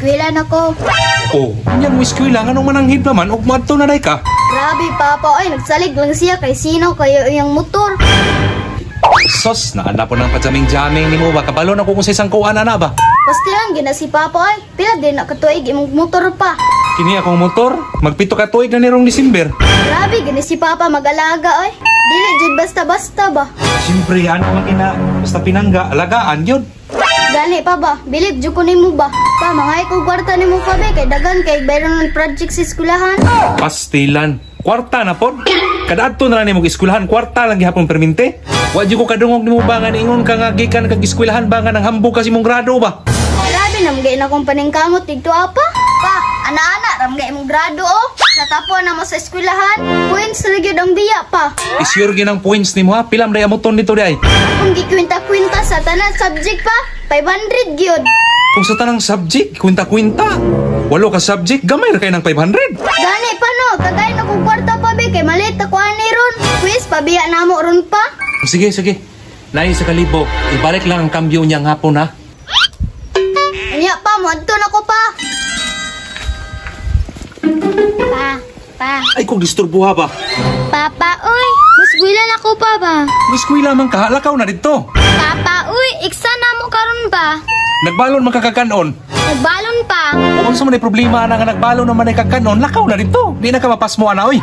Eskwela na ko. Oh, unyang mo eskwela nganong mananghid pa man ug moadto na day ka. Grabe, Papa, oy, nagsalig lang siya kay sino kayo iyang motor. Sos, naana po ng pajaming-jaming nimo ba? Kabalo na ko kung sa isang kuan ana ba. Pastilan gina si Papa, oy. Pila din na katuig imong motor pa? Kini akong motor, magpito ka tuig na nirong December. Grabe gina si Papa mag-alaga, oy. Dili jud basta-basta ba. Siyempre, ano man kina, basta pinangga, alagaan yun. Gani pa ba? Bilib jud ko nimo ba? Pa, mangay ko kwarta nimo pa be kay dagan kay bayron ng project sa eskwelahan. Pastilan, kwarta na pod. Kada adto na lang nimo eskwelahan, kwarta lang gihapon perminte. Wa jud ko kadungog nimo ba nga niingon ka nga gikan kag eskwelahan ba nga nang hambog ka sa imong grado ba? Grabe nam gay na akong paningkamot dito apa. Pa, ana-ana ram gay imong grado oh. Natapon na mo sa eskwelahan. Points ra gyud ang biya pa. Isure gyud ang points nimo ha, pila man day amoton dito day? Kung gikwinta-kwinta sa tanan subject pa, 500 gyud. Kung sa tanang subject, kwinta-kwinta. Walo ka subject, gamay ra kay ng 500. Gani pa no, tagay na kong kwarta pa be kay malit ako ani ron. Quiz pabiya namo ron pa. Sige, sige. Nay sa kalibo, ibalik lang ang kambyo niyang hapon ha. Unya pa, moadto na ko pa. Pa, pa. Ay, kung disturbuha ba? Papa, uy. Musgwila na ko pa ba? Eskwela man ka, lakaw na dito. Papa, uy. Iksa na mo karon ba? Nagbalon man ka kakanon. Nagbalon pa. Kung unsa man ay problema na nga nagbalon naman ay kakanon, lakaw na dito. Di na ka mapasmo ana oy.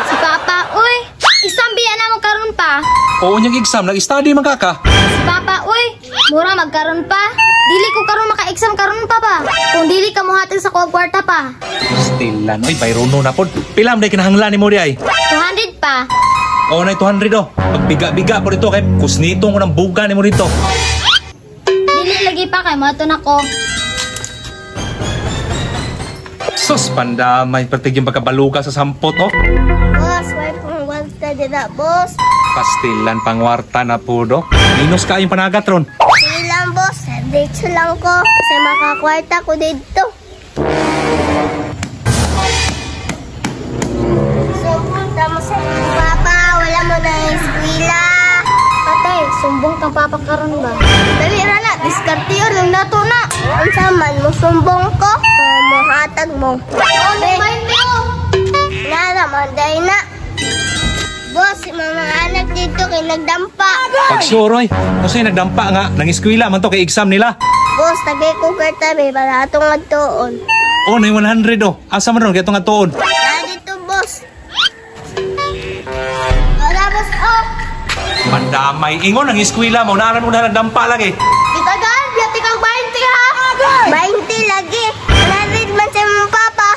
Si Papa, uy. Isang biya na mo karon pa. Oo niyang exam, nag-study man ka ka. Si Papa, uy. Mura magkaron pa. Dili ko karon maka-exam karon pa ba? Kung dili ka mohatag sa kuwag kwarta pa. Stilan, oy, bayrono na pod. Pila man day kinahanglan nimo di ay? 200 pa. Oo na 200 oh. Pagbiga-biga po dito kay kusnitong ko ng buga nimo dito. Dili lagi pa kay moadto na ko. Sus, pandamay pertig yung pagkabaluga sa sampot oh. Boss, may pangwarta dira, boss. Pastilan pangwarta na po do. Minus ka yung panagat ron. Sige lang, boss. Diretso lang ko. Sa makakwarta ko dito. Sumbong mo sa papa. Wala mo na eskwela. Patay, sumbong kang papa karon ba? Dali ra na, diskarte lang nato na. Unsa man mo sumbong ko? Muhatag mo. Oh, nagbayad oh. Nara man day na. Boss, si mga anak dito kay nagdampa. Pag sure oy. Kasi nagdampa nga nang eskwela man to kay exam nila. Boss, tagay ko kwarta be para atong adtuon. Oh, na 100 oh. Asa man ron kay atong atuon? Na dito, boss. Wala, boss, oh. Pandamay ingon ang eskwela mo naaran mo na nagdampa lagi. Itagaan, biyati kang 20 ha. 20 lagi. 100 man sa mong papa.